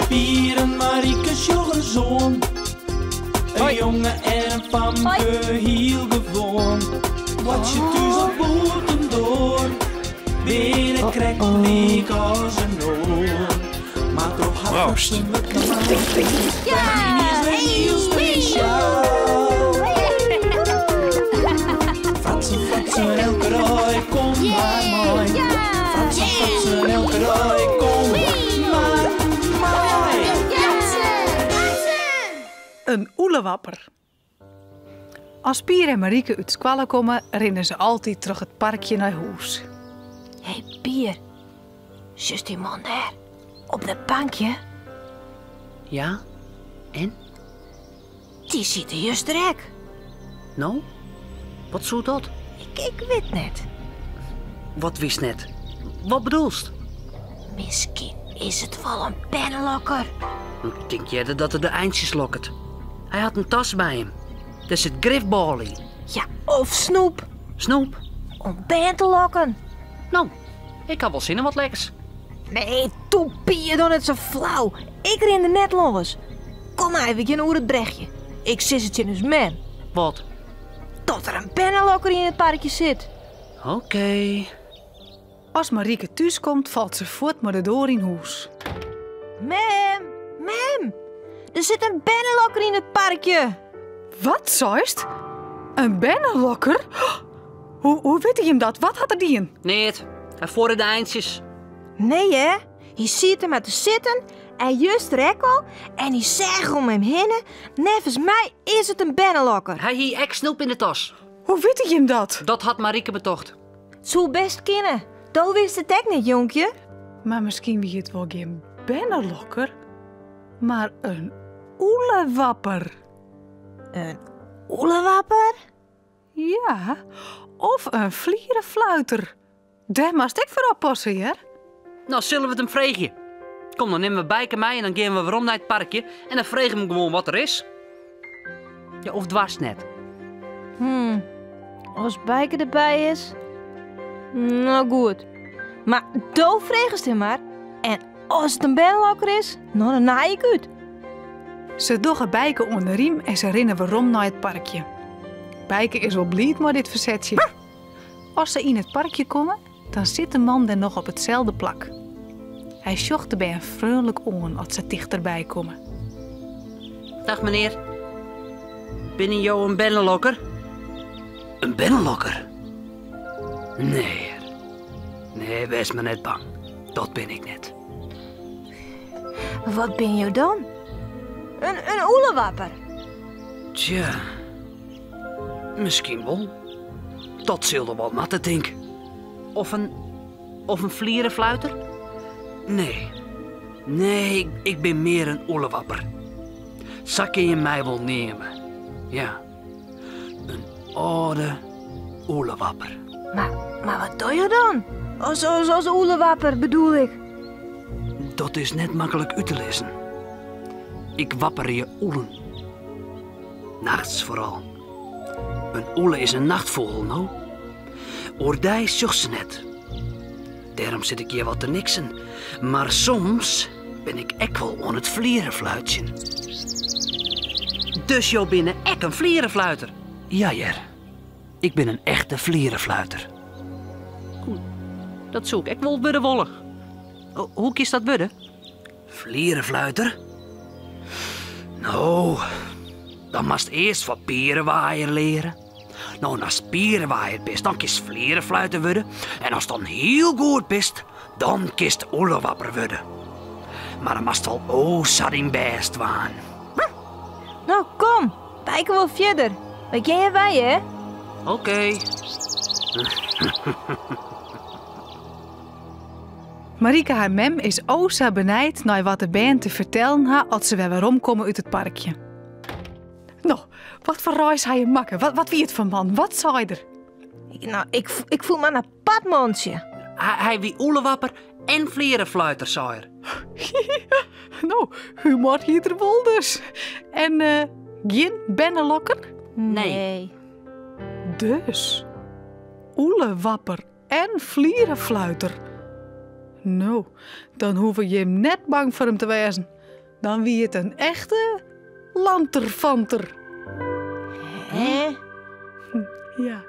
Pier en Marieke sjoch ris oan. In jonge en in famke, hiel gewoan. Boartsje thús of bûtendoar, binne krekt lyk as in oar. Mar troch har Proost. fratsen wurdt normaal. Yniens wer hiel spesjaal. Fratsen, fratsen, elke dei, kom mar mei. Fratsen, fratsen, elke dei, kom mar mei. In oelewapper. As Pier en Marieke út skoalle komme, rinne se altyd troch it parkje nei hûs. Hé Pier, sjochst dy man dêr op dat bankje? Ja, en? Dy siet der juster ek. No? Wat soe dat? Ik, ik wit net. Wat witst net? Wat bedoelst? Miskien is it wol in bernelokker. Ik tink earder dat er de eintsjes lokket. Hy hat in tas by him. Dêr sit grif bôle yn. Ja, of snoep. Snoep? Om bern te lokken. No, ik ha wol sin yn wat lekkers. Nee, toe Pier, doch net sa flau. Ik rin der net lâns. Kom mei, we gean oer it brechje. Ik sis it tsjin ús mem. Wat? Dat der in bernelokker yn it parkje sit. Oké. As Marieke thús komt, falt se fuort mei de doar yn hûs. Mem, mem, der sit in bernelokker yn it parkje. Wat seist? In bernelokker? Hoe, hoe witte jim dat? Wat hat er dien? Neat. Hy fuorre de eintsjes. Nee hè, hy siet der mar te sitten en juster ek al en hy seach om him hinne. Neffens my is it in bernelokker. Hy hie ek snoep yn de tas. Hoe witte jim dat? Dat hat Marieke betocht. Soe best kinne. Do witst it ek net, jonkje. Mar miskien wie it wol gjin bernelokker, mar in oelewapper. In oelewapper? Ja, of in flierefluiter. Dêr moatst ek foar oppasse, hear. No, sille we it him freegje? Kom, dan nimme we Bijke mei en dan gean we werom nei it parkje en dan freegje we him gewoan wat der is. Ja, of doarst net? Hmm, as Bijke derby is? No goed. Mar do fregest him mar en as it in bernelokker is, no dan naai ik út. Se dogge Bijke oan de riem en se rinne werom nei it parkje. Bijke is wol bliid mei dit fersetsje. As se yn it parkje komme, dan sit de man dêr noch op itselde plak. Hy sjocht de bern freonlik oan as se tichterby komme. Dag menear. Binne jo in bernelokker? In bernelokker? Nee, hear. Nee, wês mar net bang. Dat bin ik net. Wat bin jo dan? In, in oelewapper? Tsja, miskien wol. Dat sil der wol moatte, tink. Of in, of in flierefluiter? Nee. Nee, ik, ik bin mear in oelewapper. Sa kin je my wol neame. Ja. In âlde oelewapper. Mar, mar wat doch jo dan? As, as, as oelewapper bedoel ik. Dat is net maklik út te lizzen. Ik wapperje oelen. Nachts foaral. In oele is in nachtfûgel, no? Oerdei sjochst se net. Dêrom sit ik hjir wat te niksen. Mar soms bin ik ek wol oan it flierefluitsjen. Dus jo binne ek in flierefluiter? Ja hear, ik bin in echte flierefluiter. Dat soe ik ek wol wurde wolle. Hoe kinst dat wurde? Flierefluiter? No, dan moatst earst foar pierewaaier leare. No, en ast pierewaaier bist, dan kinst flierefluiter wurde. En ast dan hiel goed bist, dan kinst oelewapper wurde. Mar dan moatst wol o sa dyn bêst dwaan. No, kom, Bijke wol fierder. Wy gean hjirwei, hè? Oké. Marieke har mem is o sa benijd nei wat de bern te fertellen ha as se wer weromkomme út it parkje. No, wat foar reis ha je makke? Wat, wat wie it foar man? Wat sei er? No, ik, ik fûn mar in apart mantsje. Hy, hy wie oelewapper en flierefluiter, sei er. No, humor hie er wol dus. En uh, gjin bernelokker? Nee. Dus, oelewapper en flierefluiter. No, dan hoege jim net bang foar him te wêzen. Dan wie it in echte lanterfanter. Hè? Ja.